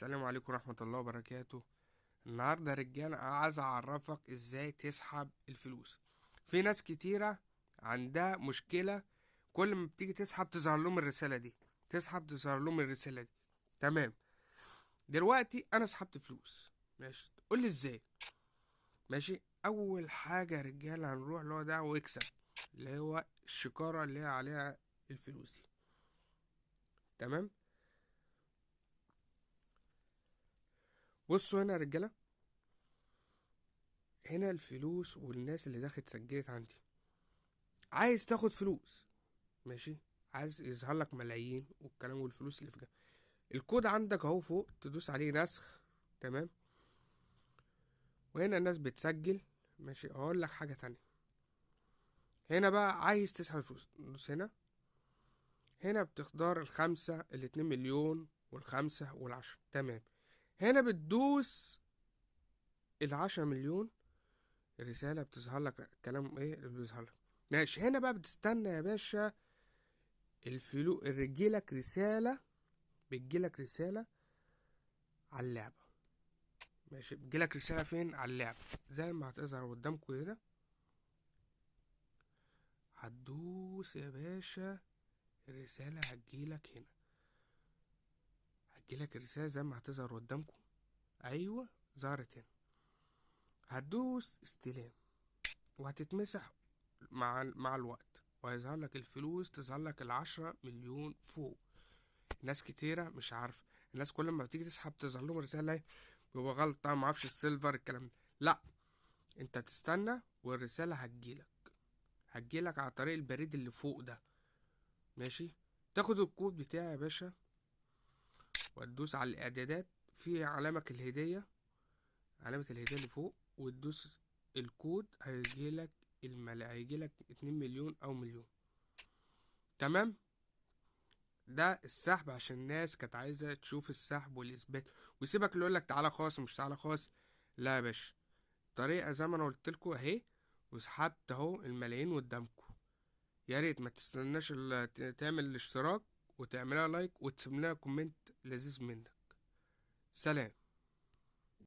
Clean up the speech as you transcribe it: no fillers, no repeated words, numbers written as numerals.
السلام عليكم ورحمة الله وبركاته. النهاردة يا رجالة عايز اعرفك ازاي تسحب الفلوس. في ناس كتيرة عندها مشكلة، كل ما بتيجي تسحب تظهر لهم الرسالة دي، تسحب تظهر لهم الرسالة دي. تمام، دلوقتي انا سحبت فلوس، ماشي، قول لي ازاي. ماشي، اول حاجة يا رجالة هنروح اللي هو ده واكسب، اللي هو الشكارة اللي هي عليها الفلوس دي. تمام، بصوا هنا يا رجالة، هنا الفلوس والناس اللي دخلت سجلت عندي. عايز تاخد فلوس، ماشي، عايز يظهر لك ملايين والكلام والفلوس اللي في جنب. الكود عندك اهو فوق، تدوس عليه نسخ. تمام، وهنا الناس بتسجل. ماشي، هقول لك حاجة تانية. هنا بقى عايز تسحب الفلوس، تدوس هنا. هنا بتختار الخمسة، الاتنين مليون والخمسة والعشرة. تمام، هنا بتدوس العشرة مليون، الرسالة بتظهر لك الكلام ايه اللي بيظهر لك. ماشي، هنا بقى بتستنى يا باشا الفلوس، بتجيلك رسالة، بتجيلك رسالة على اللعبة. ماشي، بتجيلك رسالة فين؟ على اللعبة، زي ما هتظهر قدامكم هنا. هتدوس يا باشا، الرسالة هتجيلك هنا، هتجيلك الرسالة زي ما هتظهر قدامكم. ايوه ظهرت هنا، هتدوس استلام وهتتمسح مع الوقت، وهيظهر لك الفلوس، تظهر لك ال10 مليون فوق. ناس كتيرة مش عارفة، الناس كل ما بتيجي تسحب تظهر لهم رسالة ايه، بيبقى غلطة، معرفش السيلفر الكلام ده. لا، انت تستنى والرسالة هتجيلك، هتجيلك على طريق البريد اللي فوق ده. ماشي، تاخد الكود بتاعي يا باشا وتدوس على الاعدادات، في علامة الهدية، علامة الهدية اللي فوق، وتدوس الكود، هيجيلك هيجيلك 2 مليون او مليون. تمام، ده السحب عشان الناس كانت عايزة تشوف السحب والاثبات، وسيبك اللي يقولك تعالى خاص ومش تعالى خاص. لا يا باشا، طريقة زي ما انا قلت لكم اهي، وسحبت اهو الملايين قدامكم. يا ريت ما تستناش تعمل الاشتراك وتعملها like وتسيب لنا comment لذيذ منك. سلام.